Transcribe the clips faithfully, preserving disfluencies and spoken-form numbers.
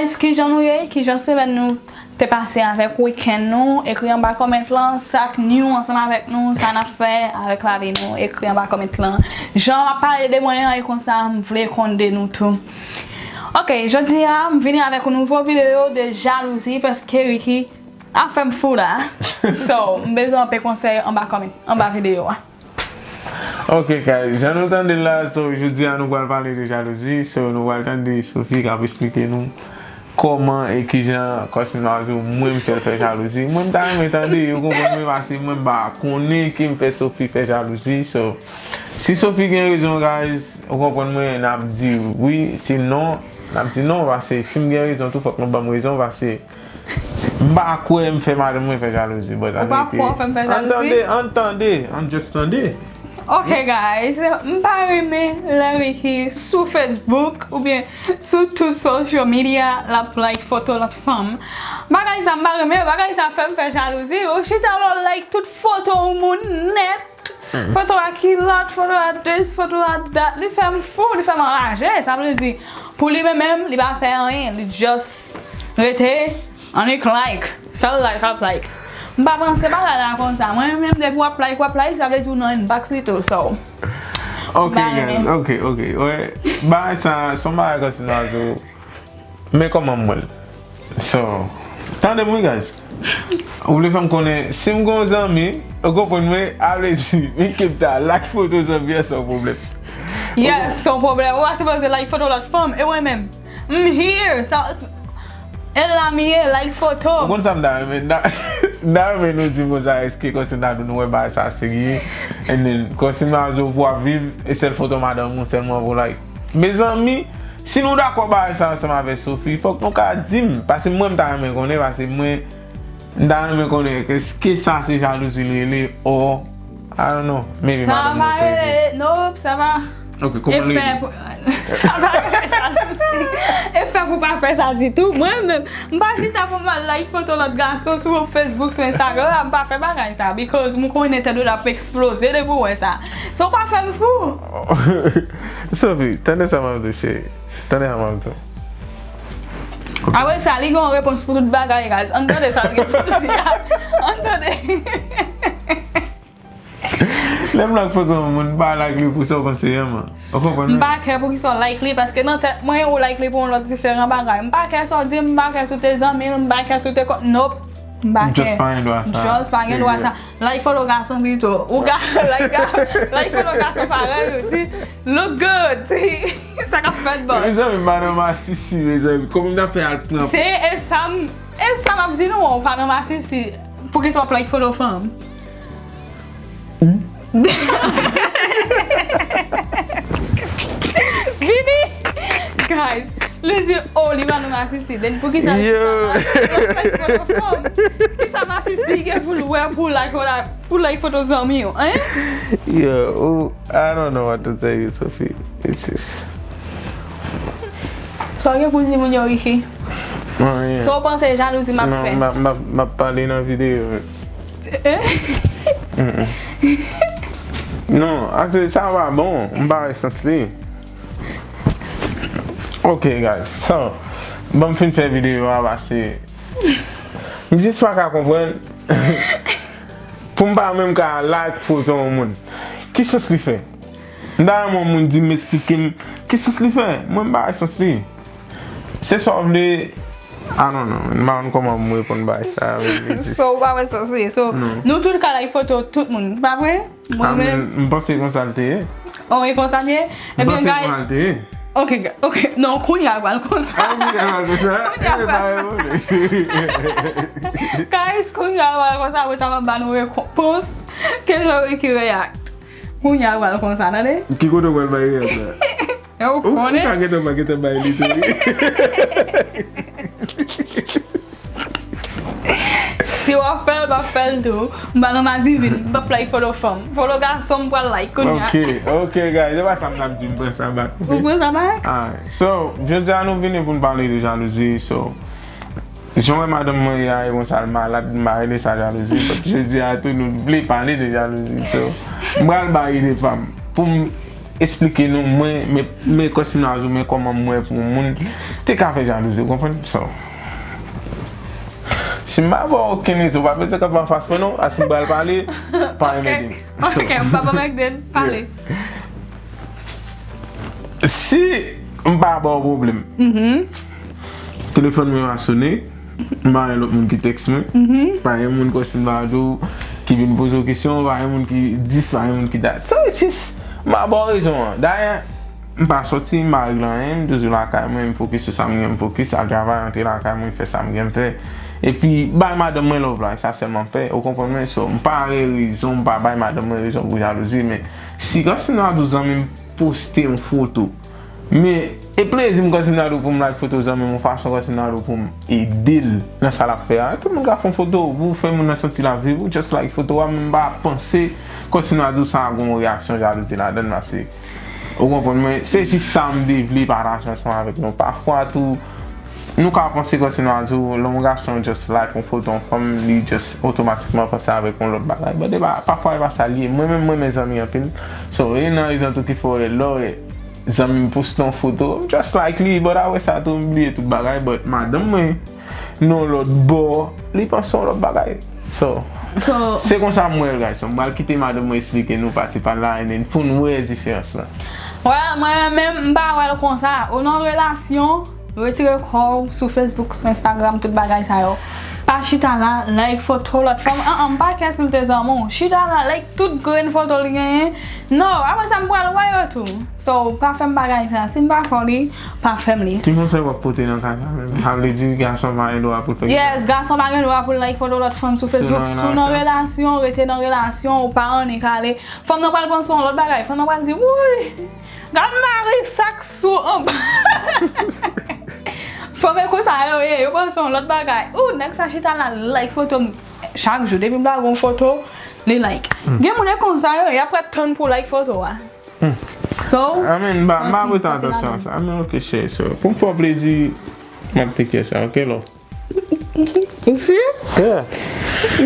Guys, kijan nou ye? Kijan semèn nou te pase avèk weekend nou? Ekri anba comment lan sa k new ansanm avèk nou, sa n ap fè avèk lavi nou. Ekri anba comment lan. Jan m ap pale de mwen an, e konsa m vle konn de nou tou. Ok, jodi a, m vini avèk yon nouvo videyo de jalouzi paske Ricky ap fè m fou la. So, m bezwen anpe konsèy anba comment, anba videyo a. Ok guys, jan nou tande l la, so jodi a nou pral pale de jalouzi, so nou pral tande Sophie k ap esplike nou kòman e kijan Kòsnwa di w mwen m fè l fè jalouzi. Mwen m ta renmen tande, ou konprann mwen, paske mwen m pa konnen ke m fè Sophie fè jalouzi, so si Sophie gen rezon guys, ou konprann mwen, n ap di wi, si non, n ap di non, paske si m gen rezon tou fòk nou ban m rezon, paske M pa kwè m fè madanm mwen fè jalouzi, but Ou pa kwè w fè m fè jalouzi? Ann tande, ann tande, ann just tande. Ok guys, m pa renmen lè Ricky sou Facebook oubyen sou tout social media l ap like foto lòt fanm. Bagay sa m pa renmen, bagay sa fè m fè jalouzi. Ou chita l ap like tout foto yon moun nèt. Foto a kilòt, foto a this, foto a that. Li fè m fou, li fè m anraje. Sa vle di, pou li menm menm, li pa fè anyen. Li just rete annik like. Sèl like l ap like. M pa panse bagay la konsa. Mwen menm, depi w ap like, w ap like, sa vle di w nan inbox li tou. So, Ok guys, ok, ok. Wè, bagay sa, se yon bagay kòsnwa tou. Men kòman m wè l. So, tande m wi guys. Ou vle fè m konnen si m gen yon zanmi, ou konprann mwen, a vle di, men ke m ta like foto zanmi an san pwoblèm. Yes, san pwoblèm. Ou pa sipoze like foto lòt fanm, e mwen menm. M here, sa, e la m ye, like foto. Ou konn sa m ta renmen, m ta renmen nou di konsa, èske kòsnwa nou wè bagay sa serye, and then kòsnwa di w pou w ap viv, e sèl foto madanm ou sèlman pou like. Mezanmi, si nou dakò bagay sa ansanm avèk Sophie, fòk nou ka di m, paske mwen m ta renmen konnen, paske mwen, m ta renmen konnen, èske sa se jalouzi li rele, or, I don't know, maybe madanm mwen crazy. Nope, sa pa. Ok, kòman li rele? Sa pa rele jalouzi. E fè pou pa fè sa ditou. Mwen menm, m pa chita pou m al like foto lòt gason sou Facebook, sou Instagram, m pa fè bagay sa, because m konnen tèt ou t ap eksploze depi w wè sa. So pa fè m fou. Sophie, tande sa m ap di w, cheri. Tande sa m ap di w. Apre sa, li gen yon repons pou tout bagay, guys. Ann tande sa l gen pou l di a. Ann tande. Lè m like foto yon moun, m pa like li pou sa w panse a mwen. Ou konprann mwen? M pa kè poukisa w like li, paske nan tèt mwen, ou like li pou yon lòt diferan bagay. M pa kè sa w di, m pa kè si w te zanmi l, m pa kè si w te ko-, nope. M pa kè. Just pa gen dwa sa. Just pa gen dwa sa. Like foto gason pito. Ou ka like, like foto gason parèy ou, si look good, si sa k ap fèt, boss. Mezanmi, m pa nan masisi, mezanmi. Kòman m ta fè al pran. Se e sa m, e sa m ap di nou, ou pa nan masisi. Poukisa w ap like foto fanm? Vini! Guys, li di, oh, li pa nan masisi. Then poukisa li chita la? Like foto fanm. Kisa masisi gen pou l wè pou like, pou like foto zanmi yo, hein? Yo, ou, I don't know what to tell you, Sophie. It's just. Sa w gen pou di moun yo, Ricky? Anyen. Sa w panse jalouzi m ap fè? Non, m ap, m ap, m ap pale nan videyo. Non, actually, sa pa bon. M pa wè sans li. Ok, guys. So, ban m fin fè videyo a, paske m jis pa ka konprann. Pou m pa menm ka like foto yon moun. Ki sans li fè? M ta renmen yon moun di m, eksplike m ki sans li fè. Mwen m pa wè sans li. Se sa w vle. I don't know, man. M pa konn kòman pou m reponn bagay sa a, man. It's just. So, ou pa wè sans li. So, nou tout ka like foto tout moun, pa vre? Mwen menm. M panse konsa l te ye. Oh, e konsa l te ye? M panse konsa l te ye. Ok, ok. Non, kounye a l pral konsa. Ah, kounye a l pral konsa. Kounye a l pral konsa. Guys, kounye a l pral konsa, apre sa m ap ba nou repons. Ke jan Ricky react. Kounye a l pral konsa, tande? Ki kote w pral bay react la? Ou konnen. Ou ka gentan pa gentan bay li tou wi. Si w ap fè l, m ap fè l tou. M pa nan madivin, m p ap like foto fanm. Foto gason m pral like kounye a. Ok, ok guys, se pa sa m t ap di, m pran sa back. Ou pran sa back? Alright, so, jodi a nou vini pou n pale de jalouzi, so. Jan w wè madanm mwen ye a, e konsa l malad, m pa rele sa jalouzi, but jodi a tou nou vle pale de jalouzi, so. M pral bay ide pa m. Pou m esplike nou, mwen, men, men kòm si m nan di w, men kòman mwen pou moun te ka fè jalouzi, ou konprann? So, si m pa ba w okenn rezon, w pa bezwen kanpe anfas mwen non, a si m pral pale, pa enmède m. So, Ok, m pa ba w mèk den, pale. Si m pa ba w pwoblèm, telefòn mwen pa sonnen, m pa gen lòt moun ki tèks mwen, pa gen moun kòm si m pa di w ki vin poze w kesyon, pa gen moun ki dis, pa gen moun ki dat. So, it's just, m pa ba w rezon an. Dayè, m pa sòti, m pa regle anyen, m toujou lakay mwen, m fokis sou sa m gen m fokis, al travay, antre lakay mwen, fè sa m gen m fè. Epi, bay madanm mwen love la, e sa sèlman m fè, ou konprann mwen? So, m pa gen rezon, m pa bay madanm mwen rezon pou jalouzi, men si kòm si m ta di w zanmi m poste yon foto, men e plezi m kòm si m ta di w pou m like foto zanmi m, yon fason kòm si m ta di w pou m ede l nan sa l ap fè a. Tout moun ka fè yon foto pou fè moun nan santi l ap viv, ou just like foto a, men m pa panse kòm si m ta di w sa gen yon reyaksyon jalouzi ladan l, paske ou konprann mwen, se jis sa m te vle pataje ansanm avèk nou. Pafwa tou, nou ka panse kòm si nou a di w, lè yon gason just like yon foto yon fanm, li just otomatikman panse avèk yon lòt bagay. But e pa, pafwa e pa sa l ye. Mwen menm, mwen renmen zanmi anpil. So, e nan rezon tou ki fè w wè lè w wè zanmi m poste yon foto, m just like li, but apre sa tou, m bliye tout bagay, but madanm mwen, nan yon lòt bò, li panse yon lòt bagay. So, So, se konsa m wè l, guys. So, m pral kite madanm mwen esplike nou pati pa l la, and then pou n wè diferans lan. Well, mwen menm, m pa wè l konsa. Ou nan relasyon, retire kò w sou Facebook, sou Instagram, tout bagay sa yo. Pa chita la, like foto lòt fanm. An an, m pa kè si l te zanmi w. Chita la, like tout grenn foto l genyen. No, apre sa, m pral wè yo tou. So, pa fè m bagay sa. Si m pa fè w li, pa fè m li. Ki konsèy w ap pote nan ka sa menm? Sa vle di gason pa gen dwa pou l fè Yes, gason pa gen dwa pou l like foto lòt fanm sou Facebook. Si w nan relasyon, rete nan relasyon, ou pa annik ale. Fanm nan pral panse yon lòt bagay. Fanm nan pral di, wouy, gad mari sa k sou anba. Fanm e konsa yo ye, yo panse yon lòt bagay. Ou, nèg sa chita la like foto m chak jou. Depi m lage yon foto, li like. Gen moun e konsa yo ye, y ap ret tann pou like foto a. So, I mean, m pa, m pa pote atansyon a sa. I mean, ok, cheri, so, pou m fè w plezi, m ap take care sa, ok, love? Ou si? Yeah.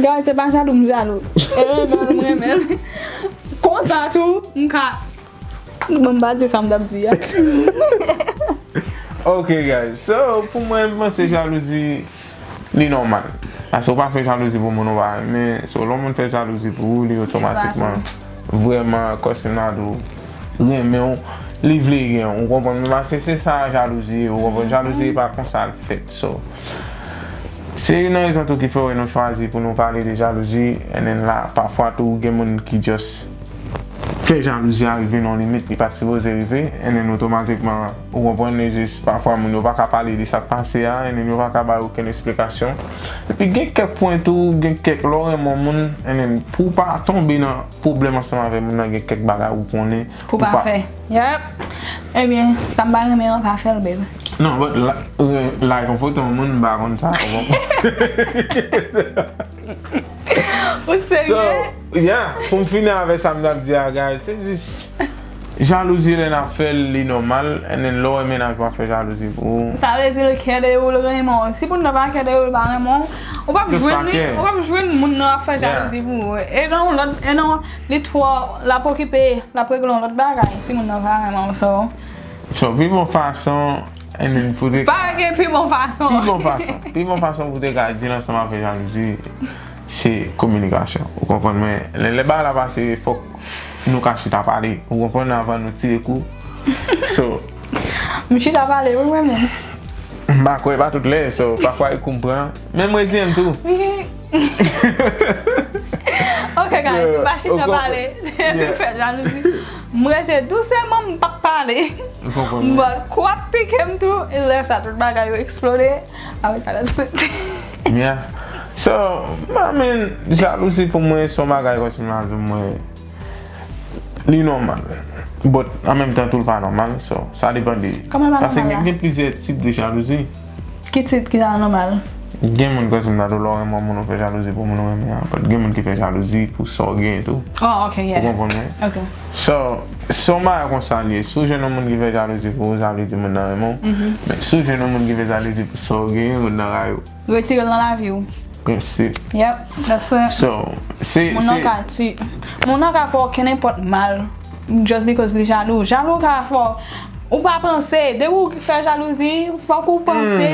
Guys, se pa jalou m jalou. E renmen l, m renmen l. Konsa tou, m ka. Bon, m pa di sa m t ap di a. Ok, guys. So, pou mwen, m panse jalouzi, li nòmal. Paske w pa fè jalouzi pou moun ou pa renmen. So, lè yon moun fè jalouzi pou ou, li otomatikman vrèman, kòm si m ta di w, renmen w, li vle gen w. Ou konprann? Men paske se sa jalouzi ye, ou konprann? Jalouzi e pa konsa l fèt. So, se youn nan rezon tou ki fè w wè nou chwazi pou nou pale de jalouzi. And then la, pafwa tou, gen moun ki just fè jalouzi a rive nan yon limit li pa t sipoze rive, and then otomatikman, ou konprann, e jis pafwa moun yo pa ka pale de sa k pase a, and then yo pa ka bay okenn esplikasyon. Epi gen kèk pwen tou, gen kèk lè w renmen yon moun, and then pou w pa tonbe nan pwoblèm ansanm avèk moun nan, gen kèk bagay ou konnen Pou pa fè. Yep. Ebyen, sa m pa renmen an, pa fè l, babe. Non, but la, like yon foto yon moun, m pa konn sa. Ou serye? So, yeah, pou m fini avèk sa m t ap di a, guys, se jis jalouzi lè n ap fè l, li nòmal, and then lè w wè mennaj ou ap fè jalouzi pou ou. Sa vle di l kè de ou, l renmen w. Si moun nan pa kè de ou, l pa renmen w, ou p ap jwenn li, ou p ap jwenn moun nan ap fè jalouzi pou ou. E nan yon lòt, e nan li twò, l ap okipe, l ap regle yon lòt bagay, si moun nan pa renmen w, so. So, pi bon fason, and then pou te Pa gen pi bon fason. Pi bon fason. Pi bon fason pou te ka di l ansanm avè jalouzi, se kominikasyon. Ou konprann mwen? Lè, lè bagay la pase, fòk nou ka chita pale. Ou konprann? Avan nou tire kou. So, M chita pale, wi, mwen menm. M pa kwè pa tout lè, so, pafwa e kou m pran. Men m reziyen m tou. Ok, guys, m pa chita pale. Depi fè jalouzi, m rete douseman, m p ap pale. M bòl kou ap pike m tou, e lè sa tout bagay yo eksplode. Apre sa, that's it. Yeah. So, I mean, jalouzi pou mwen se yon bagay kòmsi m ta di w mwen, li nòmal. But an menm tan tou l pa nòmal. So, sa depann de. Kòman l pa Paske nòmal gen, la? Gen plizyè tip de jalouzi. Ki tit ki ta nòmal? Gen moun kòmsi m ta di w lè w renmen yon moun ou fè jalouzi pou moun ou renmen an. But gen moun ki fè jalouzi pou sa w genyen tou. Oh, ok, yeah. Ou konprann mwen? Ok. So, se yon bagay konsa l ye. Si w jwenn yon moun ki fè jalouzi pou ou, sa vle di moun nan renmen w. Men si w jwenn yon moun ki fè jalouzi pou sa w genyen, moun nan rayi w. Retire l nan lavi w. Prensip. Yep, that's it. So, se, Moun nan se, ka ti. Moun nan ka fè w kenenpòt mal. just because li jalou. Jalou ka fè w pa panse. Depi w fè jalouzi, fòk ou panse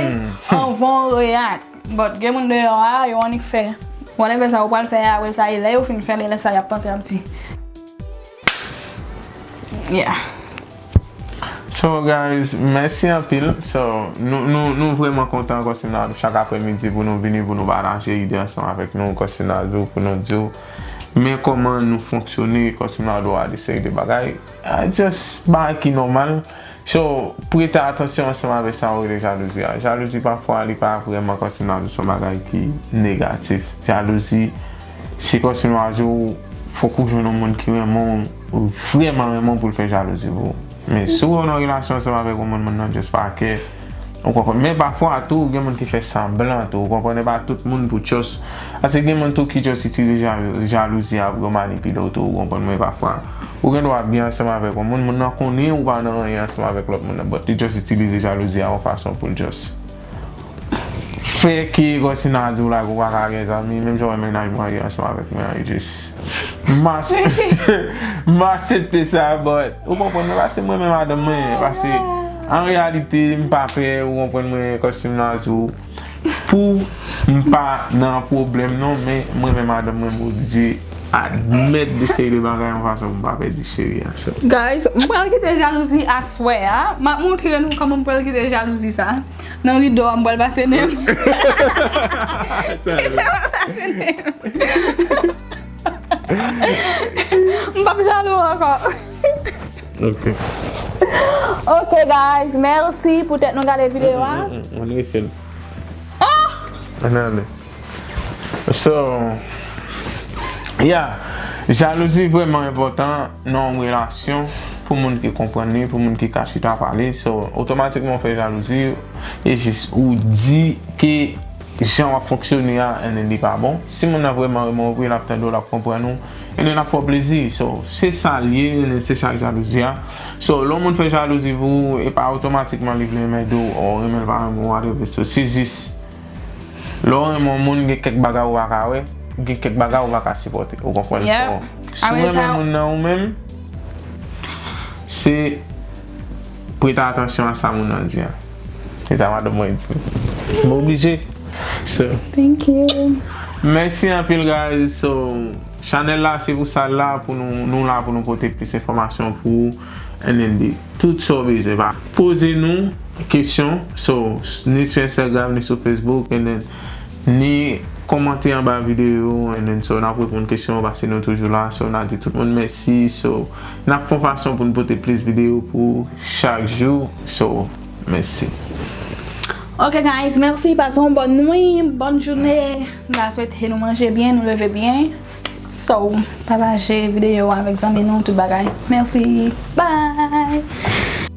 anvan w react. But gen moun deyò a, yo annik fè whatever sa yo pral fè a, apre sa, e lè yo fin fè l, e lè sa y ap panse, y ap di. Yeah. So guys, mèsi anpil. So nou, nou, nou vrèman kontan, kòm si m ta di w, chak aprèmidi pou nou vini, pou nou pataje ide ansanm avèk nou, kòm si m ta di w, pou nou di w men kòman nou fonksyone, kòm si m ta di w, a de seri de bagay. A just bagay ki nòmal. So prete atansyon ansanm avèk sa yo rele jalouzi a. Jalouzi pafwa li pa vrèman, kòm si m ta di w, se yon bagay ki negatif. Jalouzi, se kòm si m ta di w, fòk ou jwenn yon moun ki renmen w, vrèman renmen w, pou l fè jalouzi pou ou. Men si w nan relasyon ansanm avèk yon moun, moun nan just pa kè, ou konprann? Men pafwa tou gen moun ki fè sanblan tou, ou konprann? E pa tout moun pou just, paske gen moun tou ki just itilize jalouzi a pou yo manipile w tou, ou konprann? Men pafwa ou gen dwa byen ansanm avèk yon moun, moun nan konnen ou pa nan anyen ansanm avèk lòt moun nan, but li just itilize jalouzi a yon fason pou l just fè ke kòm si m ta di w, like, ou pa ka gen zanmi, menm jan w wè mennaj mwen ye ansanm avèk mwen an, e just m aksepte sa, but ou konprann mwen, paske mwen menm madanm mwen, paske an reyalite m pa pè, ou konprann mwen, kòm si m ta di w, pou m pa nan pwoblèm non, men mwen menm madanm mwen m oblije admèt de seri de bagay yon fason pou m pa pèdi cheri an. So. Guys, m pral kite jalouzi aswè a. M ap montre nou kòman m pral kite jalouzi sa. Nan rido a, m pral pase nen m. Kite m pase nen m. M p ap jalou ankò. Ok. Ok guys, mèsi poutèt nou gade videyo a. Ann refè l. Oh! Ann ale. So, yeah, jalouzi vrèman enpòtan nan yon relasyon pou moun ki konprann li, pou moun ki ka chita pale. So, otomatikman w fè jalouzi, e jis ou di ke jan w ap fonksyone a, and then li pa bon. Si moun nan vrèman renmen w vre, l ap tande w, l ap konprann ou, and then l ap fè w plezi. So, se sa l ye, and then se sa k jalouzi a. So, lè yon moun fè jalouzi pou ou, e pa otomatikman li vle enmède w, or renmen l pa renmen w, whatever. So, se jis Lè w renmen yon moun, gen kèk bagay ou pa ka wè, gen kèk bagay ou pa ka sipòte. Ou konprann? So, si w renmen moun nan ou menm, se prete atansyon a sa moun nan di a. Se sa madanm mwen di. M oblije. So. Thank you. Mèsi anpil guys. So, chanèl la se pou sa l la, pou nou, nou la pou nou pote plis enfòmasyon pou ou. And then di tout sa w bezwen. Pa poze nou kesyon, so, ni sou Instagram, ni sou Facebook, and then ni kòmante anba videyo, and then so n ap reponn kesyon yo paske nou toujou la. So n ap di tout moun mèsi. So n ap fè yon fason pou n pote plis videyo pou chak jou. So mèsi. Ok guys, mèsi, pase yon bòn nwi, bòn jounen. M ta swete nou manje byen, nou leve byen. So, pataje videyo avèk zanmi nou, tout bagay. Mèsi. Bye.